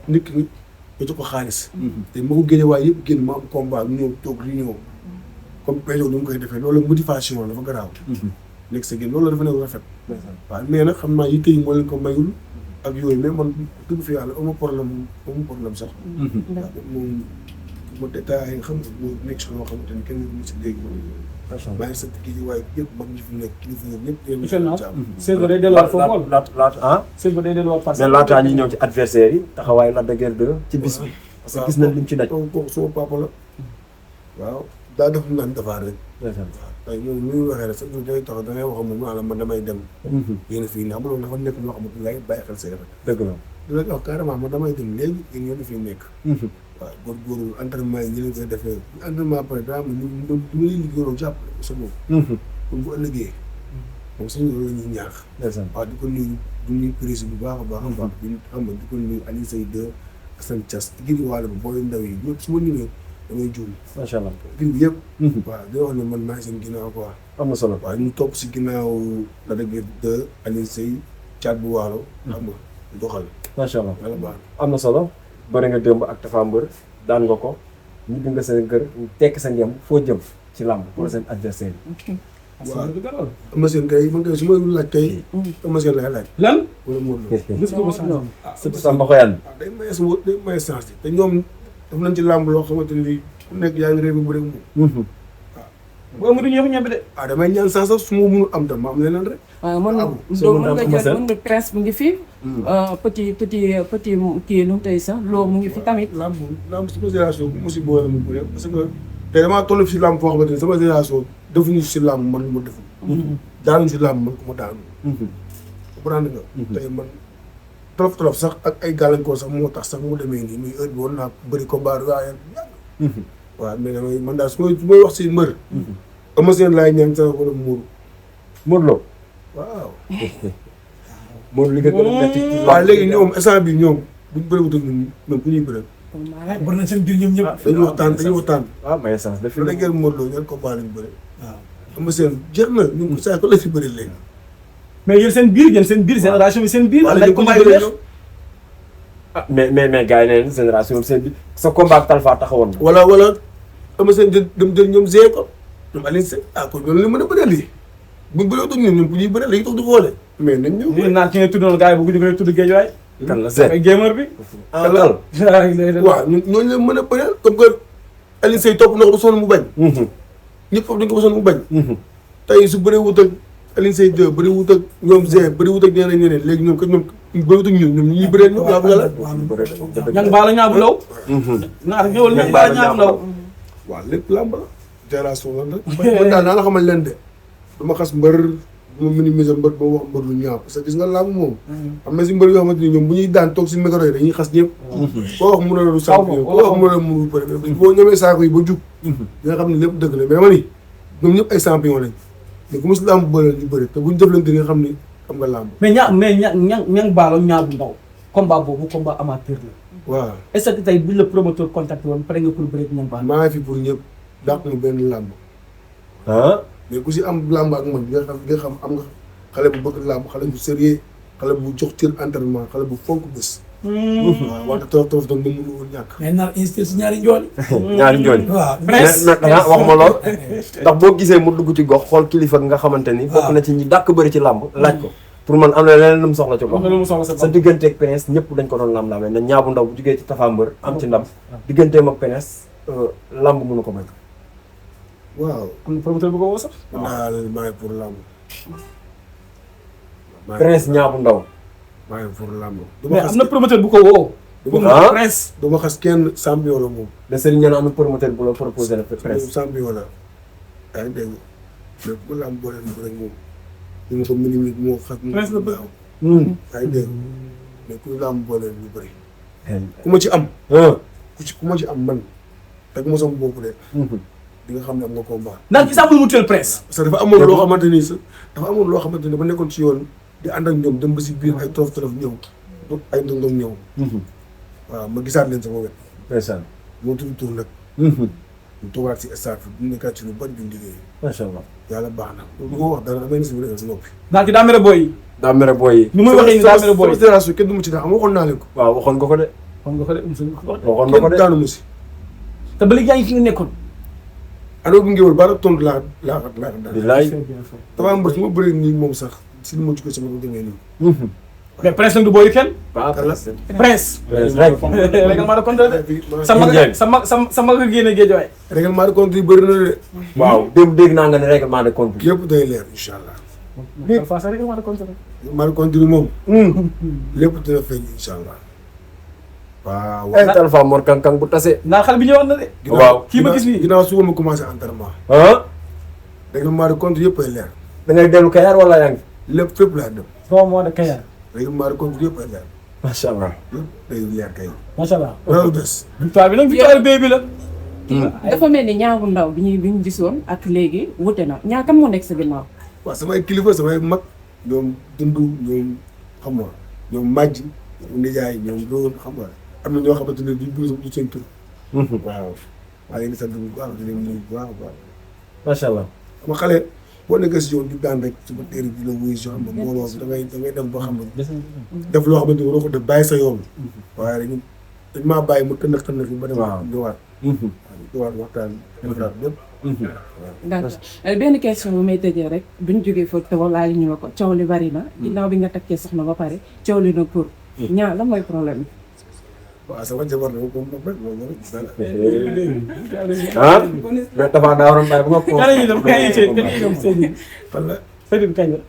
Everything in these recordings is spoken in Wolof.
nit ki nga jox ko xaalis. te ma ko génne waaye yëpp génn ma am combat ñu ñëw toog réunion comme Péjo ni mu koy defee loolu motivation la dafa garaaw. nekk sa génn loolu la dafa nekk rafet. waaw mais nag xam naa yitte yi moo leen ko mayul ak yooyu mais man dëgg fi yàlla amu problème sax. moom ma détaillé nga xam nga moo nekk si loo xamante ni kenn mu si dégg. macha allah maa ngi sant kii waaye yëpp mag ñi fi nekk kilifa ñëpp. Sèye day delluwaat foofu Sèye day delluwaat parce que mais laataa ñuy ñëw ci adversaire yi taxawaayu Lac de Guiers 2 ci bis bi. parce que gis nañ lim ci daj. kooku sama papa la. waaw daa def naan defaat rek. waaw ñoom ni ñu waxee rek sax day tax da ngay wax moom maanaam man damay dem. yéen a fii nii xam nga loolu dafa nekk loo xamante ni ngay bàyyi xel say rek. dëgg la dina wax carrément man damay dem léegi yéen ñoo fi nekk. waaw góorgóorlu entraînement yi ñu leen koy defee entraînement pare daa am lu ñu liggéeyoo jàppale sa bopp. pour bu ëllëgee. moom suñu loolu la ñuy ñaax. waaw di ko nuyu du nuyu président bu baax a baax a baax. di xam nga di ko nuyu Aliou Seye 2 Assane Thiass di gën wàll ba booy ndaw yi ñëpp su ma nuyu damay juum. macha allah gën bi yëpp. waaw di wax ne man maa ngi seen ginnaaw quoi. am na solo waaw ñu topp si ginnaaw Lac de Guiers 2 Aliou Seye Thiat bu waalo. xam nga doxal. macha allah yàlla baax am na solo. bëri nga démb ak Tapha Mbeur daan nga ko ñibbi nga sa kër tekk sa ngem foo jëm ci làmb pour seen adversaire yi. waaw am na seen kay man kay su ma laaj kay. am na seen lay laaj. lan. wala Modou Lo. gis nga ko sax ñoom. surtout Samba Xoyane. day maye sens te ñoom def nañ ci làmb loo xamante ni ku nekk yaa ngi réew mi bu rek moom. bu amul ñëw ñebe de. damay ñaan sens sax su ma mënul am tam ma am leneen rek. waaw mën nga jël mën nga presse mu ngi fi. petit kii nu tey sax loo mu ngi fi tamit. làmb sama génération bu si boole mu bëre parce que tey damaa toll si làmb foo xamante ni sama génération defuñu si làmb man lu ma deful. daanuñu si làmb man ku ma daanu. comprendre nga. tey man trop sax ak ay gàllankoor sax moo tax sax mu demee nii muy heure bi woon naa bëri combat waaye yàgg. waaw mais damay man daal su may wax si mbër. ama seen laay ñaan sax wala Modou. Modou Lo. waaw. Modou li nga gën a métti ci waaw léegi ñoom instant bi ñoom buñ bëriwut ak ñoom ku ñuy bëre. bëri na seen biir ñoom ñëpp. dañuy waxtaan. waaw may sens def Lac de Guiers Modou Lo ñaan combat lañ bëre. waaw ama seen jeex na ñun saa ko la fi bëri léegi. mais yéen seen biir génération bi seen biir. waaw léegi combat yi ah mais gars yi nee nañ génération seen bi sa combat ak Talfa taxawoon na. wala ama seen dem jël ñoom Zé ko ñoom Alioune Seye kon ñoom la mën a bëreel lii buñ bëree toog ñun bu ñuy bëreel lañuy toog di xoole mais nañ ñëw. ñu naan ci nga tuddoon gars yi bu guddi tudd géej waay. kan la Zé ak gamer bi. Kal. waaw ñooñu la mën a bëreel comme que Alioune Seye topp na ko ba sonn mu bañ. ñëpp foofu dañ ko ba sonn mu bañ. tey su bëree wut ak Alioune Seye 2 bëri wut ak ñoom Zé bëri wut ak ñeneen léegi ñoom kat ñoom bëri wut ak ñun ñoom ñuy bëreel ñoom laa bëgg la. ñang baala ñaabu ndaw. naa ñëwal ñang baala ñaabu ndaw. waaw lépp làmb la génération la nag. man daal naa la xamal leen de du ma xas mbër du ma minimiser mbër ba wax mbër lu ñaaw parce que gis nga làmb moom. am na si mbër yoo xamante ni ñoom bu ñuy daan toog si micro yi dañuy xas ñëpp. koo wax mu ne la du champion koo wax mu ne la mënul bëre boo ñëwee saako yi ba jug. di nga xam ne lépp dëgg la mais dama ni ñoom ñëpp ay champion lañ mais ku mos làmb bëre ñu bëri te buñ jëflante nga xam ni xam nga làmb. mais ñang baalo ñaabu ndaw combat boobu combat amateur la. waaw est-ce que tey buñ la promoteur contacté woon pare nga pour bëre ak ñang baalo. maa ngi fi pour ñëpp dàq ma benn làmb. mais ku si am làmb ak man nga xam am nga xale bu bëgg làmb xale bu sérieux xale bu jox cër entraînement xale bu fonk bés. waaw wante torof doon nga mënu woon ñàkk. mais nar insisté si ñaari njool. ñaari njool. waaw mais wax ma lool ndax boo gisee mu dugg ci gox xool kilifa nga xamante ni. bokk na ci ñi dàkk bëri ci làmb laaj ko. pour man am na leneen lu mu soxla ci gox. sa digganteeg Prince ñëpp dañ ko doon lam-lamee na ñaabu ndaw bu jugee ci Tapha Mbeur am ci ndam. digganteem ak Prince lamb mënu ko bañ. waaw. am na promoteur bu ko woo sax. maa ngi pour làmb. Prince ñaabu ndaw. maa ngi pour làmb. mais am na promoteur bu ko woo. Prince. du ma xas kenn champion la moom. de Serigne ñaan am na promoteur bu la proposé la Prince. champion la. yaa ngi dégg mais bu làmb boole na ko rek moom. ñu ma ko minimum moo xas. Prince la bëgg. yaa ngi dégg mais ku làmb boole ñu bëri. ku ma ci am. ku ma ci am man. teg ma sama bopp de. di nga xam ne am nga combat. ndax gis amul mu teel Prince. parce que dafa amoon loo xamante ni sax dafa amoon loo xamante ni ba nekkoon ci yoon di ànd ak ñoom dem ba si biir ay torof ñëw ay ndondom ñëw. waaw ma gisaat leen sama wet. ndeysaan. moo tudd tur nag. ñu toogaat si staff bi ñu nekkaat ci lu bari ñu liggéey. macha allah. yàlla baax na. lu ko wax dara damay ne si biir si noppi. ndax ki daa mere booy. daa mere booy yi. ni muy waxee ni daa mere booy. sama génération kenn du mu ci dara xam nga waxoon naa leen ko. waaw waxoon nga ko de. xam nga ko de musul ko wax. waxoon nga ko kenn de. daanu mu si. te ba léegi yaa ngi fi nga nekkoon. allo bu ngéwél ba tontu laa daal. bilaay. damaa mbër su ma bëree nii moom sax si li ma jógee sama ko demee nii. mais prince nag du booyu kenn. waaw prince. rek. règlement de compte la de. sama nga génne géej waay. règlement de compte yi bëri na de. waaw démb dégg naa nga ne règlement de compte bi. lépp day leer incha allah. Talfa sax règlement de compte la. règlement de compte yi moom. lépp dina feeñ incha allah. waaw. ay Talfa Mor Kang bu tase. naa xale bi ñëwaat na de. waaw kii ma gis nii. ginnaaw suba ma commencé entraînement. ah. règlement de compte yëpp ay leer. da ngay dellu Kayar wala yaa ngi. lépp fépp laa dem. 3 mois de Kayar. règlement de compte yëpp ay leer. macha allah. yëpp day leer kay. macha allah. loolu des. victoire bi nag victoire béy bi la. dafa mel ni Niang bu Ndaw bi ñu gisoon ak léegi wute na Niang kan moo nekk sa ginnaaw. waaw samay kilifa samay mag ñoom dundu ñoom xam nga ñoom màjj ñoom nijaay ñoom loolu xam nga am na ñoo xamante ne du seen tur. waaw maa ngi leen di sant bu baax di leen nuyu bu baax a baax. macha allah. xam nga xale boo nekkee si yoon di daan rek suba téere bi la wuyu si xam nga mbooloo bi da ngay dem ba xam nga def loo xamante ni waroo ko def bàyyi sa yoon. waaye dañ maa bàyyi ma tënk fi ba dem. waaw ñëwaat. ñëwaat waxtaan defaraat lépp. d'accord benn question bu may tëjee rek bu ñu jógee foofu te walaay ñu ko coow li bari na. ginnaaw bi nga takkee soxna ba pare coow li na pour. Niang lan mooy problème bi. waaw sama jabar nag moom moom rek loolu rek gis naa la. ah. mais Tafa daa waroon bàyyi bu nga ko. kañ la ñuy dem kañ la ñuy dem Seydou. fan la Seydou kañ la.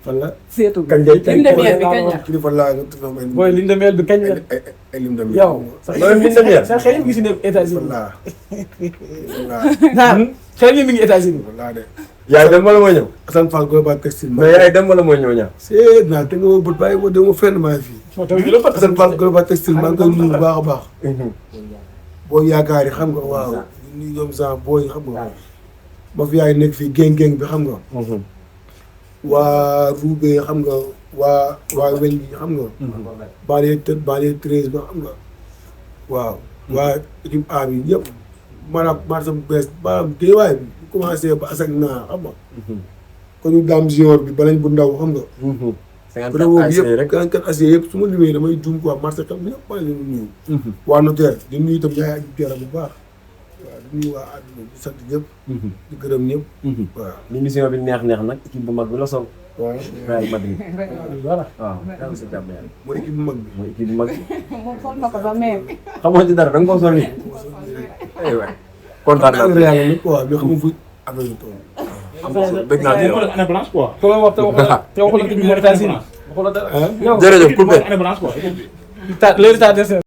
fan la. seetu kañ ngay kañ lim de miel bi kañ la. kilifa laa nga tudd ma booy lim de miel bi kañ la. ay lim dem. yow. loolu lim de miel. sa xel yi mi ngi si nekk États-Unis. wallaa wallaa ah xel yi mi ngi États-Unis. wallaa de. yaay dem wala mooy ñëw. Assane Fall Global Textile. mais yaay dem wala mooy ñëw ñaar. seet naa te nga ma bët bàyyi ma dem ma fenn maa ngi fii. Assane Fall Global Textile maa ngi koy nuyu bu baax a baax. boo yaakaar yi xam nga waaw ñu ñoom sax booy xam nga. ma fi yaay nekk fii géng-géng bi xam nga. waa Roubé xam nga waa weñ bi xam nga. banlieue 13 ba xam nga. waaw waa équipe A bi ñëpp maanaam marché bu bees maanaam géewaay bi bu commencé ba asak naa xam nga. kon ñu daam junior bi balañ bu ndaw xam nga. 54 ASC rek 54 ASC yëpp su ma limee damay juum quoi marché xam ñëpp maa ngi leen di nuyu. waa notaire di nuyu itam yaay ak jara bu baax. waaw di nuyu waa àdduna di sant ñëpp. di gërëm ñëpp. waaw l'émission bi neex nag équipe bu mag bi la sol. waaw Real Madrid. voilà. waaw yàlla si jàmm yàlla. mooy équipe bu mag bi. mooy équipe bu mag bi. moom xool na ko ba meer. xamoo ci dara da nga koo sol nii. aywa kontaan naa. am na yàlla nag quoi mais xamu fu affaire yi toll. bëgg naa ci yow. année blanche quoi. te waxu la États-Unis. waxu la dara. jërëjëf coupé. année blanche quoi. le retard